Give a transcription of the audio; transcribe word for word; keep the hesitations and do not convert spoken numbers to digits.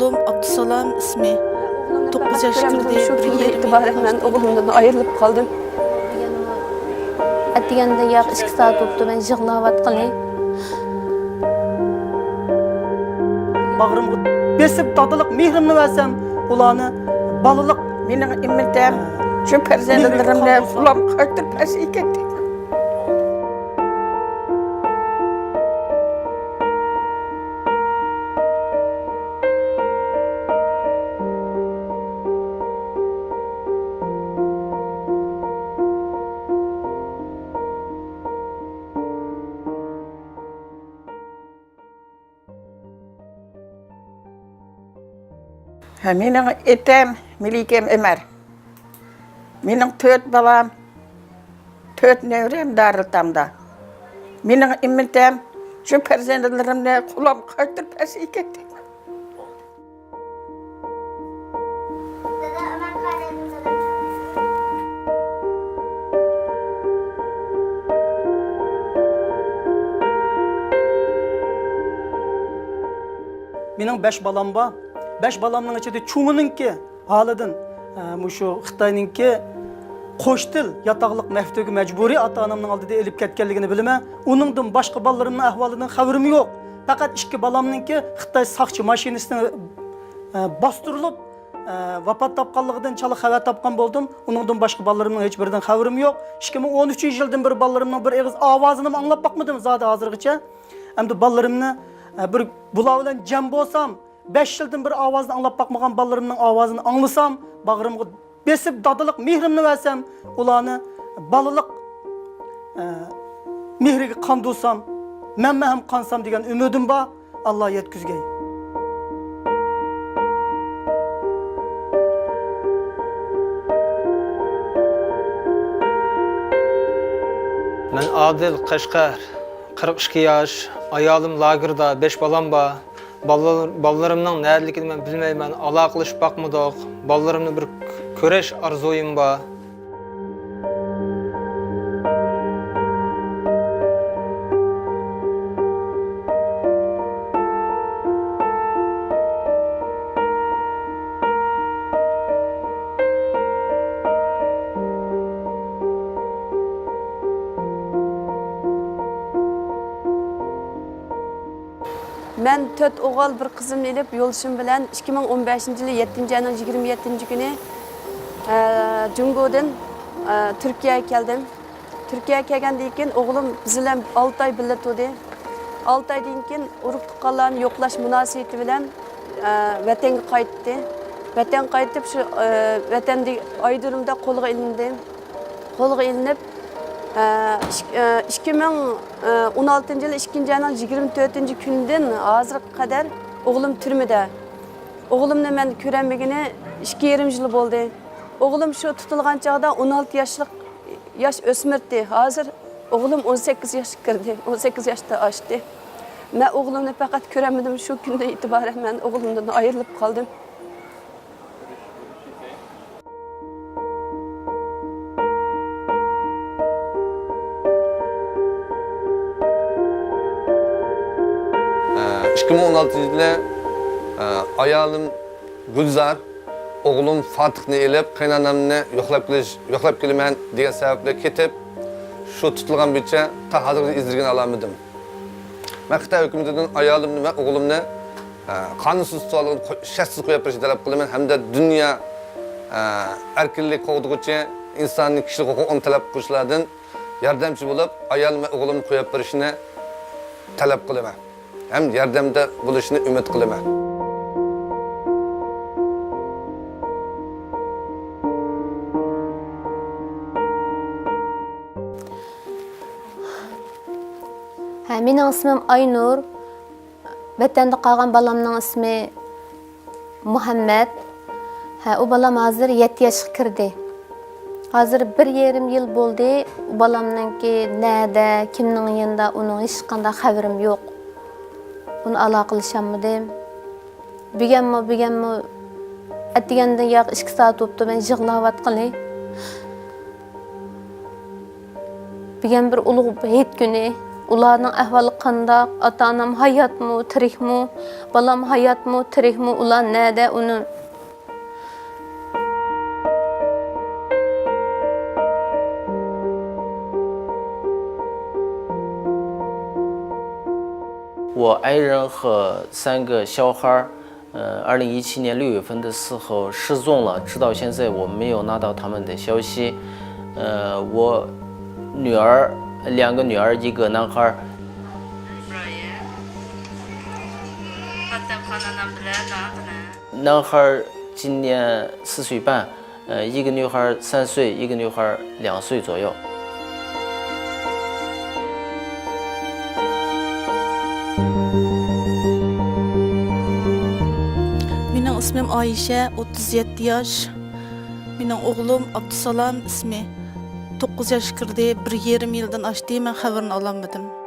ئوغلۇم ئابدۇسالام ئىسمى. توققۇز ياش كىردى، شۇ بىر كۈندىن يېرىم ئېتىبارەن مەن ئوغلۇمدىن ئايرىلىپ قالدىم. ئەتىگەندە ياق ئىككى سائەت بوپتۇ، مەن يىغلاۋاتقىلى. باغرىمغا بېسىپ دادىلىق مېھرىمنى بەرسەم، ئۇلارنى بالىلىق مېنىڭ ئۈمىدىم، شۇ پەرزەنتلىرىمنى قۇلام قايتۇرۇپ ئەسلىگە كەتتى. ھە، مېنىڭ ئېتەم، مەلىكەم ئۆمەر. مېنىڭ تۆت بالام، تۆت نەۋرەم دارىلئېتامدا. مېنىڭ ئۈمىدىم، شۇ پەرزەنتلىرىمنى قۇلام قايتۇرۇپ ئەسلىگە كەتتى. مېنىڭ بەش بالام بار. بەش بالامنىڭ ئىچىدە چوڭىنىڭكى ھالىدىن، ئە، مۇشۇ خىتاينىڭكى قوش تىل ياتاقلىق مەكتىۋىگە مەجبۇرىي ئاتا-ئانامنىڭ ئالدىدا ئېلىپ كەتكەنلىكىنى بىلىمەن. ئۇنىڭدىن باشقا بالىلىرىمنىڭ ئەھۋالىدىن خەۋىرىم يوق. پەقەت ئىككى بالامنىڭكى خىتاي ساقچى ماشىنىسىنى، ئە، باستۇرۇلۇپ، ئە، ۋاپات تاپقانلىقىدىن چالا خەۋەر تاپقان بولدۇم. ئۇنىڭدىن باشقا بالىلىرىمنىڭ ھېچ بىرىدىن خەۋىرىم يوق. ئىككى مىڭ ئون ئۈچىنچى يىلدىن بېرى بالىلىرىمنىڭ بىر ئېغىز ئاۋازىنىمۇ ئاڭلاپ باقمىدىم زادى ھازىرغىچە. ئەمدى بالىلىرىمنى، ئە، بىر بۇلار بىلەن جەم بولسام، بەش يىلدىن بىر ئاۋازىنى ئاڭلاپ باقمىغان بالىلىرىمنىڭ ئاۋازىنى ئاڭلىسام، باغرىمغا بېسىپ دادىلىق مېھرىمنى بەرسەم، ئۇلارنى بالىلىق، ئە، مېھرىگە قاندۇرسام، مەنمۇ ھەم قانسام دېگەن ئۈمىدىم بار. ئاللا يەتكۈزگەي. مەن ئادىل، قەشقەر، قىرىق ئىككى ياش، ئايالىم لاگېردا، بەش بالام بار. بالىلار، بالىلىرىمنىڭ نەدىلىكىنى مەن بىلمەيمەن، ئالاقىلىشىپ باقمىدۇق. بالىلىرىمنى بىر كۆرۈش ئارزۇيۇم بار. مەن تۆت ئوغۇل، بىر قىزىمنى ئېلىپ، يولدىشىم بىلەن ئىككى مىڭ ئون بەشىنچى يىلى يەتتىنچى ئاينىڭ يىگىرمە يەتتىنچى كۈنى، ئە، جۇڭگودىن، ئە، تۈركىيەگە كەلدىم. تۈركىيەگە كەلگەندىن كېيىن ئوغلۇم بىز بىلەن ئالتە ئاي بىللە تۇردى. ئالتە ئايدىن كېيىن ئۇرۇق تۇغقانلارنى يوقلاش مۇناسىۋىتى بىلەن، ئە، ۋەتەنگە قايتتى. ۋەتەنگە قايتىپ، شۇ، ئە، ۋەتەندە ئايرودرومدا قولغا ئېلىندى. قولغا ئېلىنىپ، ئە، ئىك-، ئە، ئىككى مىڭ ئون ئالتىنچى يىلى ئىككىنچى ئاينىڭ يىگىرمە تۆتىنچى كۈنىدىن ھازىرغا قەدەر ئوغلۇم تۈرمىدە. ئوغلۇمنى مەن كۆرەلمىگىنى ئىككى يېرىم يىل بولدى. ئوغلۇم شۇ تۇتۇلغان چاغدا ئون ئالتە ياشلىق ياش ئۆسمۈردى. ھازىر ئوغلۇم ئون سەككىز ياشقا كىردى، ئون سەككىز ياشتا ئاشتى. مەن ئوغلۇمنى پەقەت كۆرەلمىدىم، شۇ كۈندىن ئېتىبارەن مەن ئوغلۇمدىن ئايرىلىپ قالدىم. ئىككى مىڭ ئون ئالتىنچى يىلى، ئايالىم گۈلزار، ئوغلۇم فاتىھنى ئېلىپ، قېيىنئانامنى يوقلاپ كېلىش، يوقلاپ كېلىمەن دېگەن سەۋەبلىك كېتىپ، شۇ تۇتۇلغان بويىچە تا ھازىرغىچە ئىزدىگىنى ئالالمىدىم. مەن خىتاي ھۆكۈمىتىدىن ئايالىمنى ۋە ئوغلۇمنى، ئە، قانۇنسىز تۇتۇۋالغىلى، شەرتسىز قويۇپ بېرىشنى تەلەپ قىلىمەن ھەمدە دۇنيا، ئە، ئەركىنلىك قوغدىغۇچى، ئىنساننىڭ كىشىلىك ھوقۇقىنى تەلەپ قىلغۇچىلاردىن ياردەمچى بولۇپ، ئايالىم ۋە ئوغلۇمنى قويۇپ بېرىشنى تەلەپ قىلىمەن ھەم ياردەمدە بولۇشىنى ئۈمىد قىلىمەن. ھە، مېنىڭ ئىسمىم ئاينۇر. ۋەتەندە قالغان بالامنىڭ ئىسمى مۇھەممەد. ھە، ئۇ بالام ھازىر يەتتە ياشقا كىردى. ھازىر بىر يېرىم يىل بولدى. ئۇ بالامنىڭكى نەدە، كىمنىڭ يېنىدا، ئۇنىڭ ھېچقانداق خەۋىرىم يوق. ئۇنى ئالاقىلىشالمىدىم. بۈگۈنمۇ، بۈگۈنمۇ ئەتىگەندىن ياق ئىككى سائەت بوپتۇ، مەن يىغلاۋاتقىلى. بۈگۈن بىر ئۇلۇغ ھېيت كۈنى، ئۇلارنىڭ ئەھۋالى قانداق؟ ئاتا-ئانام ھاياتمۇ، تىرىكمۇ؟ بالام ھاياتمۇ، تىرىكمۇ؟ ئۇلار نەدە؟ ئۇنى 我爱人和三个小孩儿，呃，二零一七年六月份的时候失踪了，直到现在我没有拿到他们的消息。呃，我女儿，两个女儿，一个男孩儿。男孩儿今年四岁半，呃，一个女孩儿三岁，一个女孩儿两岁左右。 مېنىڭ ئىسمىم ئايشە، ئوتتۇز يەتتە ياش. مېنىڭ ئوغلۇم ئابدۇسالام ئىسمى. توققۇز ياشقا كىردى، بىر يېرىم يىلدىن ئاشتى، مەن خەۋىرىنى ئالالمىدىم.